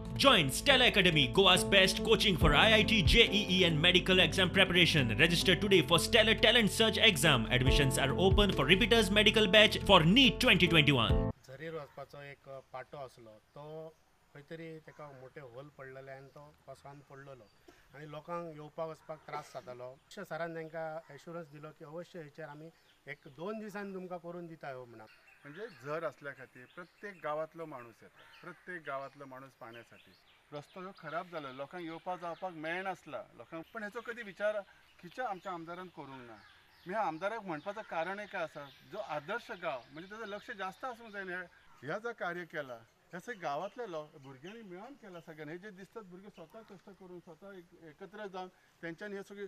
Join Stella Academy, Goa's best coaching for IIT, JEE, and medical exam preparation. Register today for Stellar Talent Search exam. Admissions are open for repeaters medical batch for NEET 2021. झरीर वचपाचो एक पाटो आसलो, तो खंय तरी ताका मोठे whole पडलेले आनी तो कोसळान पडलेलो आनी लोकांक येवपाक वचपाक त्रास जातालो. अशें सरान तांकां एश्युरन्स दिलो की अवश्य हेचेर आमी एक दोन दिसांनी तुमकां करून दिता ह्यो म्हणून. म्हणजे झर असल्या खातीर प्रत्येक गांवांतलो माणूस येता, प्रत्येक गांवांतलो माणूस पाण्यासाठी. रस्तो ह्यो खराब जालो, लोकांक येवपा जावपाक मेळनासला लोकांक. पण हेचो कधी विचार खिच्या आमच्या आमदारान करूंक ना. मी ह्या आमदाराक म्हणपाचो कारण एक आसा, जो आदर्श गांव म्हणजे ताजो लक्ष जास्त आसूंक जाय न्ही. ह्या जो कार्य केला हे सगळे गांवांतले लोक भुरग्यांनी मेळून केला सगळ्यांनी. हे जे दिसतात भुरगे स्वता कश्ट करून स्वता एकत्र जावन तेंच्यांनी हे सगळी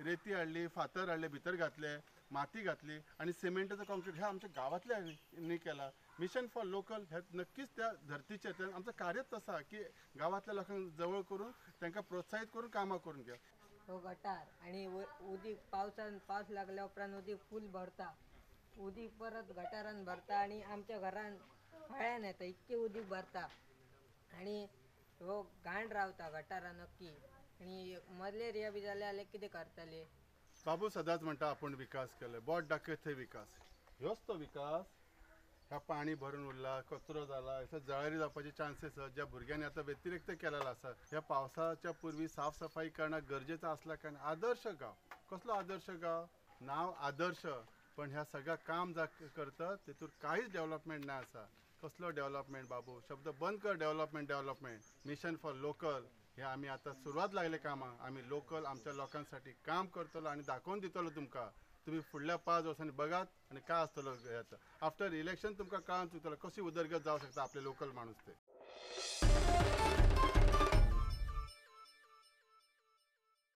रेती हाडली, फातर हाडले, भितर घातले, माती घातली आनी सिमेंटाचो कॉन्क्रीट हे आमच्या गांवांतल्यांनी केला. मिशन फॉर लोकल हे नक्कीच त्या धर्तीचेर आमचं कार्यच आसा की गांवांतल्या लोकांक जवळ करून तांकां प्रोत्साहीत करून कामां करून घेवप. हो गटार आनी उदीक पावसान पावस लागल्या उपरांत उदीक फूल भरता, उदीक परत गटारान भरता आनी आमच्या घरान फळ्यान येता, इतकें उदीक भरता आनी हो घाण रावता गटारान नक्की. आनी मलेरिया बी जालें जाल्यार कितें करतले? बाबू सदांच म्हणटा आपूण विकास केलो, बोट दाखयत थंय विकास. ह्योच तो विकास. ह्या पाणी भरून उरला, कचरो जाला, ह्या जळारी जावपाचे चान्सीस आसा. ज्या भुरग्यांनी आतां व्यतिरिक्त केलेलो आसा, ह्या पावसाच्या पूर्वी साफसफाई करणं गरजेचं आसल्या कारण आदर्श गांव. कसलो आदर्श गांव? नाव आदर्श, पण ह्या सगळ्या काम जा करतात तेतूर कांयच डेव्हलपमेंट ना आसा. कसलो डेव्हलपमेंट बाबू? शब्द बंद कर development development. Mission for local हे आमी आतां सुरवात लागले कामाक. आमी लोकल आमच्या लोकांसाठी काम करतलो आनी दाखोवन दितलो तुमकां. तुमी फुडल्या 5 वर्सांनी बघात आनी काय आसतलो हेचो आफ्टर इलेक्शन तुमकां कळोन चुकतलो कशी उदरगत जावं शकता आपले लोकल माणूस ते.